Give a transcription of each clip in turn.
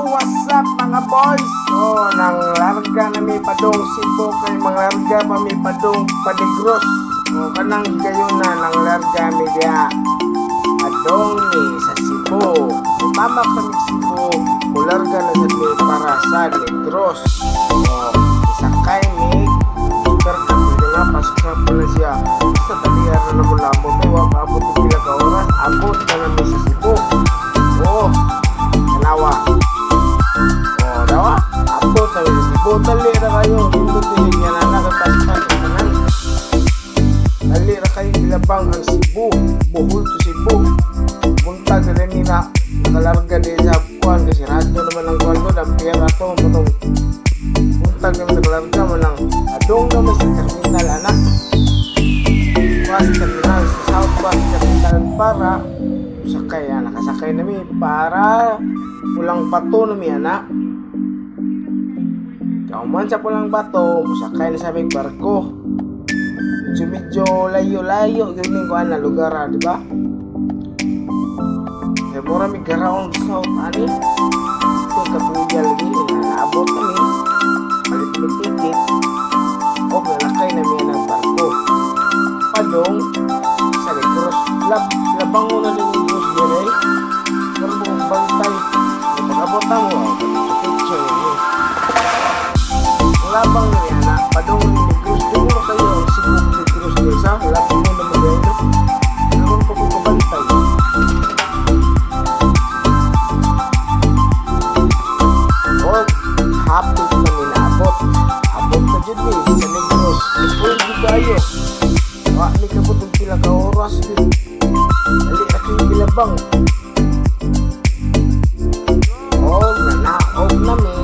What's up, mga boys? Oh, nang larga na mi padong Cebu kay manglarga pa mi padong pa-Negros. Oh, kanang gayon na nang larga mi diha. Padong ni sa Cebu. Tama kami Cebu, mularga na sad mi para sa Negros. Oh, isakay mi Perka nga pasok na siya. Sa talian na naman nabot. Wa kaabot og pila ka oras, abot na nami sa Cebu. Oh, tanawa. Oh, dawa. Abot na mi sa Cebu. Dali ra kayo. Nindot ni niya na nakapaspas sa tanan. Dali ra kayo ilabang ang Cebu. Bohol to Cebu. Buntag na rin na nakalarga din sa kuan kasi radyo naman ang kuan ko. Dampier ato matong buntag naman nakalarga mo lang. Adong naman sa terminal, anak. Bus terminal sa South Bus Terminal para sakay, ah, nakasakay nami para Pulang Bato nami, anak. Kauman sa Pulang Bato, musakay na sa may barko. Medyo medyo layo-layo yun yung kuan na lugar, ah, di ba? Kaya mura mi garaon south ani. Ito kabuya lagi naabot kami. Palit mi ticket. O nalakay na mi ng barko. Padong sa Negros. Labango na din yung Negros dire. Pero kung bantay, pag-abot na mo, oh, picture yun. Ang labang na yan, na, padong Negros, dumo na kayo ang Cebu Negros guys, ha? Labang mo na magayon, no? Karoon pa ko kabantay. O, hapit na minaabot. Abot na dyan eh, sa Negros. Lipoy di kayo. Wa mi kabot og pila ka oras yun. Dali na kayo bilabang. Og nanaog na mi.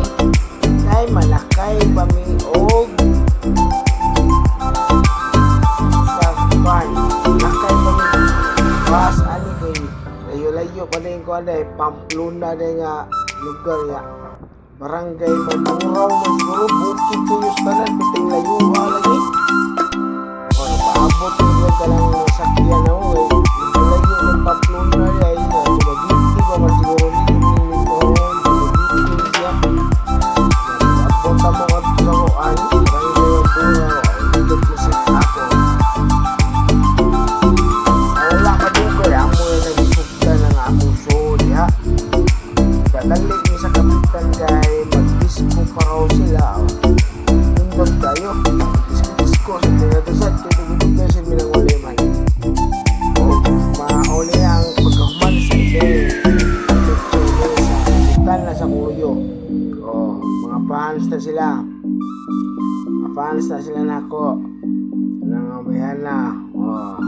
Kay malakay ba mi og sa van. Lakay pa mi bus ani kay layo-layo pa din ko anay Pamplona din nga lugar ya. Barangay Mamuraw man siguro, bukid tuyos tanan piting layuha lagi. O paabot mo ka lang sakyan na mo eh. Layo ng Pamplona ay Dumaguete ba man siguro ni oh, Dumaguete siya. Abot mo kadto sa kuan, Barangay Mamuraw, ay nindot mo si ako. Sa wala ka dugay, amo na nagisugdan ang among show diha. Kadali mi sa kapitan kay mag-disco pa raw sila. Nindot kayo. Disco-disco sa tinatosad kay dugay sa milang uli man. O mauli ang pagkahuman sa event. Picture mo sa kapitan na sa kuyo. O, mga fans na sila. Mga fans na sila nako. Nang na. O,